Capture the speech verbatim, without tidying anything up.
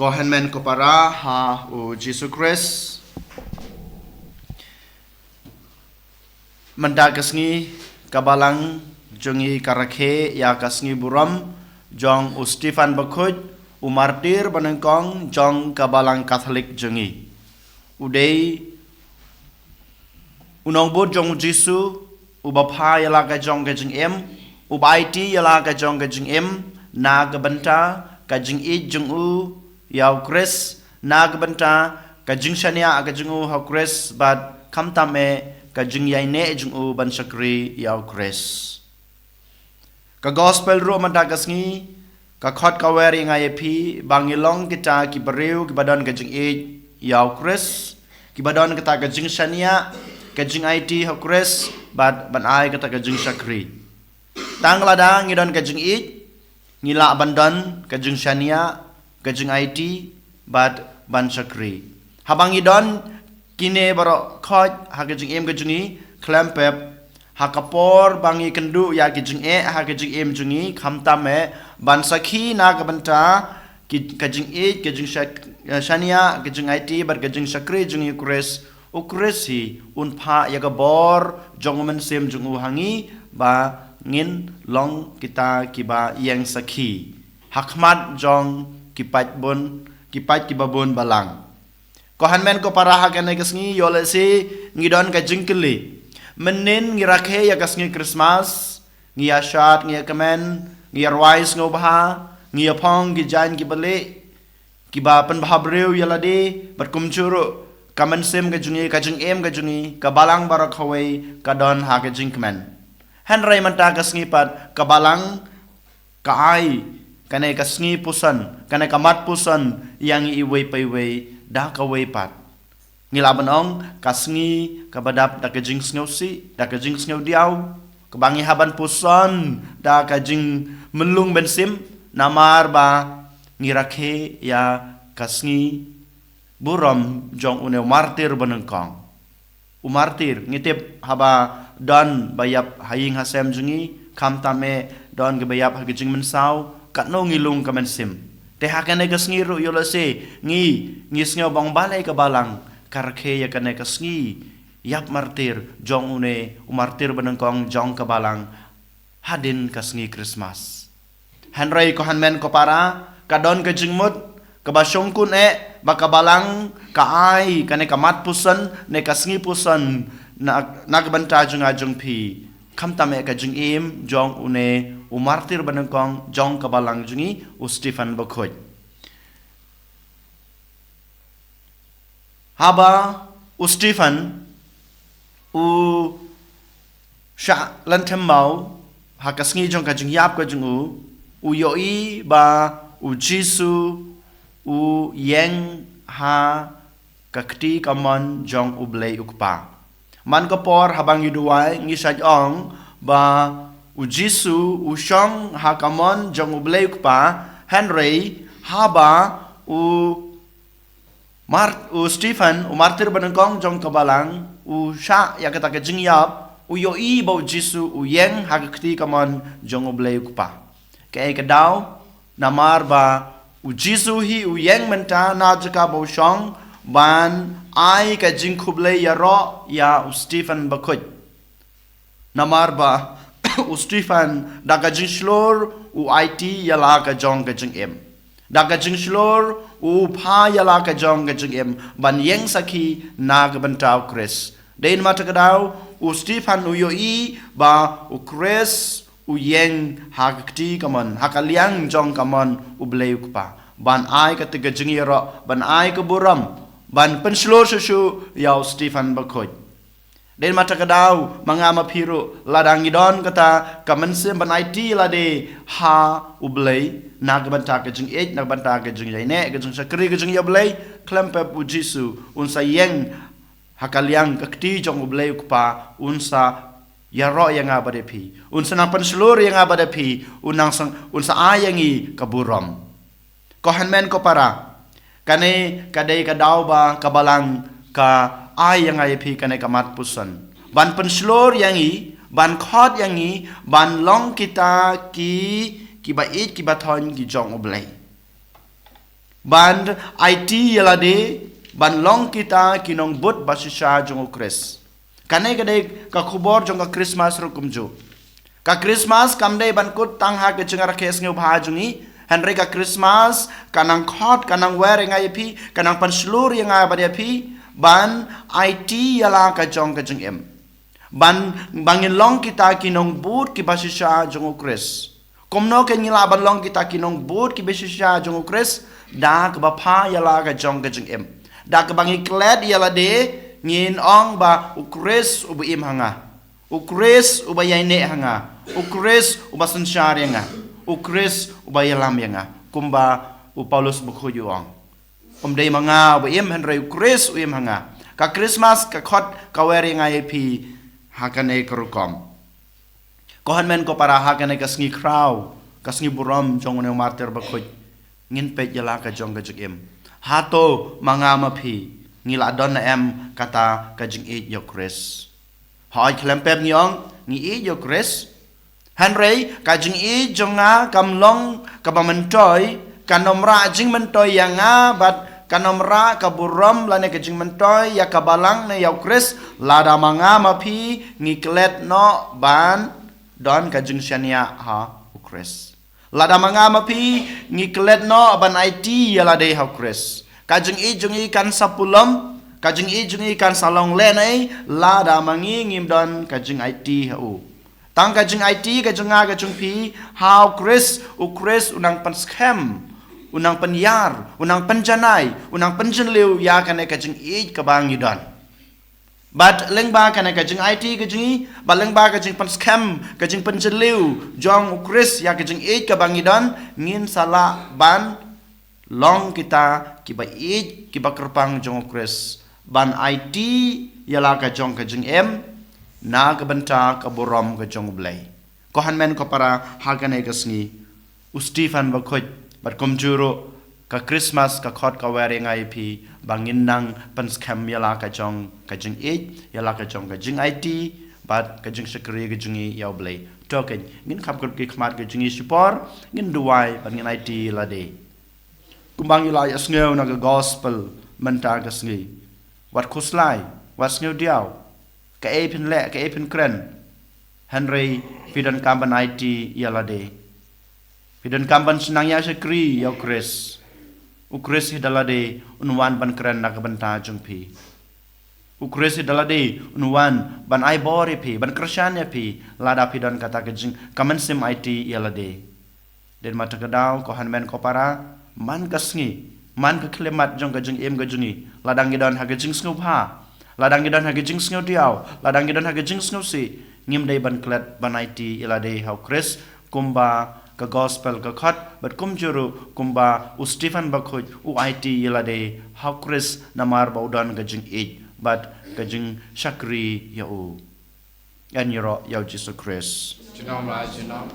Ko hynmen ko para ha u Jisu Khrist. Mynta ka sngi ka balang jong ngi ka rakhe ïa ka sngi burom jong u Stephen Bakhuid, u martir banyngkong jong ka balang Katholik jong ngi. U dei u nongbud jong u Jisu, uba pha ïa la ka jong ka jingim, uba aiti ïa la ka jong ka jingim, na ka bynta ka jingïeit jong u ïa u Khrist, na ka bynta ka jingshaniah ka jong u ha u Khrist, bad khamtam eh ka jingïaineh jong u ban shakri ïa u Khrist. Ka gospel ruh mynta ka sngi ka khot ka wer ïa nga ïa phi ba ngi long kita ki briew kiba don ka jingïeit ïa u Khrist, kiba don kita ka jingshaniah, ka jingaiti ha u Khrist, bad ban ai kita ka jingshakri. Tang lada ngi don ka jingïeit, ngi lah ban don ka jingshaniah, ka jingaiti, bad ban shakri. Haba ngi don kine baroh khoit ha ka jingim ka jong ngi, khlem pep ha ka por ba ngi kynduh ïa ka jingeh ha ka jingim jong ngi, khamtam eh ban sakhi na ka bynta ki, ka jingïeit, ka jingshak-, shaniah, ka jingaiti bad ka jingshakri jong ngi ïa u Khrist. U Khrist hi un phah ïa ka bor jong u Mynsiem jong u ha ngi ba ngin long kita kiba ïeng sakhi ha khmat jong ki paidbun, ki paid kiba bun balang. Ko hynmen ko para, ha kane ka sngi ïoh lehse ngi don ka jingkylli. Mynnin ngi rakhe ïa ka sngi Christmas, ngi ïa shad, ngi ïa kmen, ngi ïa rwai sngewbha, ngi ïa phong ki jaiñ kiba lieh, kiba pynbha briew ïa lade, bad kumjuh ruh ka mynsiem ka jong ngi, ka jingim ka jong ngi, ka balang baroh kawei ka don ha ka jingkmen. Hynrei mynta ka sngi pat ka balang ka ai kane ka sngi puson, kane ka mat puson ïa ngi iwei pa iwei da kawei pat. Ngi lah ban ong ka sngi kaba dap da ka jingsngewsih, da ka jingsngewdiaw, kaba ngi hap ban puson da ka jingmynlung mynsiem, namar ba ngi rakhe ïa ka sngi burom jong une u martir banyngkong. U martir, ngi tip haba don ba ïap ha ïing ha sem jong ngi, khamtam eh don kiba ïap ha ka jingmynsaw, katno ngi lung ka mynsiem. Te ha kane ka sngi ruh ïoh lehse ngi, ngi sngew ba ong balei ka balang ka rakhe ïa kane ka sngi ïap martir jong une u martir banyngkong jong ka balang hadien ka sngi Christmas. Hynrei ko hynmen ko para, ka don ka jingmut kaba shongkun eh ba ka balang ka ai kane ka mat puson ne ka sngi puson na, na ka bynta jong nga jong phi, khamtam eh ka jingim jong une u martir banyngkong jong ka balang jong ngi, u Stephen Bakhuid. Haba u Stephen u shah lynthem maw ha ka sngi jong ka jingïap ka jong u, u ïohi ba u Jisu u ïeng ha ka kti kamon jong U Blei U Kpa. Man ka por haba ngi duwai ngi shait ong ba u Jisu u shong ha kamon jong U Blei U Kpa, hynrei haba u Mart-, u Stephen, u martir banyngkong jong ka balang, u shah ïa kata ka jingïap, u ïohi ba u Jisu u ïeng ha ka kti kamon jong U Blei U Kpa. Kaei ka daw, namar ba u Jisu hi u ïeng mynta na jaka ba u shong ban ai ka jingkhublei ïaroh ïa u Stephen Bakhuid. Namar ba u Stephen da ka jingshlur u aiti ïa la ka jong ka jingim. Da ka jingshlur u pha ïa la ka jong ka jingim ban ïeng sakhi na ka bynta u Khrist. Dei namar kata ka daw u Stephen u ïohi ba u Khrist u ïeng ha ka kti kamon, ha ka liang jong kamon U Blei U Kpa, ban ai kata ka jingïaroh, ban ai ka burom, ban pynshlur shuh shuh ïa u Stephen Bakhuid. Dei namar kata ka daw ma nga ma phi ruh, lada ngi don kata ka mynsiem ban aiti lade ha U Blei na ka bynta ka jingïeit, na ka bynta ka jingïaineh, ka jingshakri, ka jingïa U Blei, khlem pep u Jisu un sa ïeng ha ka liang ka kti jong U Blei U Kpa, un sa ïaroh ïa nga bad ïa phi, un sa nang pynshlur ïa nga bad ïa phi, un nang sang, un sa ai ïa ngi ka burom. Ko hynmen ko para, kane ka dei ka daw ba ka balang ka ai ïa nga ïa phi kane ka mat puson ban pynshlur ïa ngi, ban khot ïa ngi ban long kita ki, kiba ïeit kiba thoiñ ki jong U Blei. Ban aiti ïa lade ban long kita ki nongbud bashisha jong u Khrist. Kane ka dei ka khubor jong ka Christmas ruh kumjuh. Ka Christmas kam dei ban kut tang ha ka jingrakhe sngewbha jong ngi. Hynrei ka Christmas ka nang khot, ka nang wer ïa nga ïa phi, ka nang pynshlur ïa nga bad ïa phi ban aiti ïa la ka jong ka jingim. Ban, ban ngin long kita ki nongbud ki bashisha jong u Khrist. Kumno kan ngi lah ban long kita ki nongbud ki bashisha jong u Khrist? Da kaba pha ïa la ka jong ka jingim. Da kaba ngi klet ïa lade, ngin ong ba u Khrist uba im ha nga. U Khrist uba ïaineh ha nga. U Khrist uba synshar ïa nga. U Khrist uba ïalam ïa nga. Kumba u Paulus bakhuid u ong. Um dei ma nga uba im, hynrei u Khrist u im ha nga. Ka Christmas ka khot ka wer ïa nga ïa phi ha kane ka rukom. Ko hynmen ko para, ha kane ka sngi khraw, ka sngi burom jong une u martir bakhuid, ngin peit ïa la ka jong ka jingim. Hato ma nga ma phi ngi la don ne em kata ka jingïeit ïa u Khrist? Hooid, khlem pep ngi ong ngi ïeit ïa u Khrist. Hynrei ka jingïeit jong nga kam long kaba myntoi, kan ym rah jingmyntoi ïa nga bad kan ym rah ka burom lane ka jingmyntoi ïa ka balang ne ïa u Khrist, lada ma nga ma phi ngi klet noh ban don ka jingshaniah ha u Khrist. Lada ma nga ma phi ngi klet noh ban aiti ïa lade ha u Khrist, ka jingïeit jong ngi kan sa pulom, ka jingïeit jong ngi kan sa long lehnoh, lada ma ngi ngim don ka jingaiti ha u. Tang ka jingaiti ka jong nga ka jong phi ha u Khrist, u Khrist u nang pynskhem, u nang pynïar, u nang pynjanai, u nang pynjylliew ïa kane ka jingïeit kaba ngi don. Bad lyngba kane ka jingaiti ka jong ngi, bad lyngba ka jingpynskhem, ka jingpynjylliew jong u Khrist ïa ka jingïeit kaba ngi don, ngin sa lah ban long kita kiba ïeit, kiba kyrpang jong u Khrist, ban aiti ïa la ka jong ka jingim na ka bynta ka burom ka jong u Blei. Ko hynmen ko para, ha kane ka sngi u Stephen bakhuid bad kumjuh ruh ka Christmas ka khot ka wer ïa nga ïa phi ba ngin nang pynskhem ïa la ka jong ka jingïeit, ïa la ka jong ka jingaiti bad ka jingshakri ka jong ngi ïa u Blei. To keiñ, ngin kham kut ki khmat ka jong ngi shipor, ngin duwai bad ngin aiti ïa lade. Kumba ngi la ïohsngew na ka gospel mynta ka sngi, wat khuslai, wat sngewdiaw. Kaei phin leh, kaei phin kren, hynrei phi donkam ban aiti ïa lade. Phi donkam ban shu nang ïashakri ïa u Khrist. U Khrist hi da lade un wan ban kren na ka bynta jong phi. U Khrist hi da lade un wan ban ai bor ïa phi, ban kyrshan ïa phi, lada phi don kata ka jing, ka mynsiem aiti ïa lade. Dei ma kata ka daw, ko hynmen ko para, man ka sngi, man ka khyllipmat jong ka jingim ka jong ngi, lada ngi don ha ka jingsngewbha, lada ngi don ha ka jingsngewdiaw, lada ngi don ha ka jingsngewsih, ngim dei ban klet ban aiti ïa lade ha u Khrist, kumba ka gospel ka khot, bad kumjuh ruh kumba u Stephen bakhuid u aiti ïa lade ha u Khrist, namar ba u don ka jingïeit bad ka jingshakri ïa u. Ngan ïaroh ïa u Jisu Khrist. Junom la junom.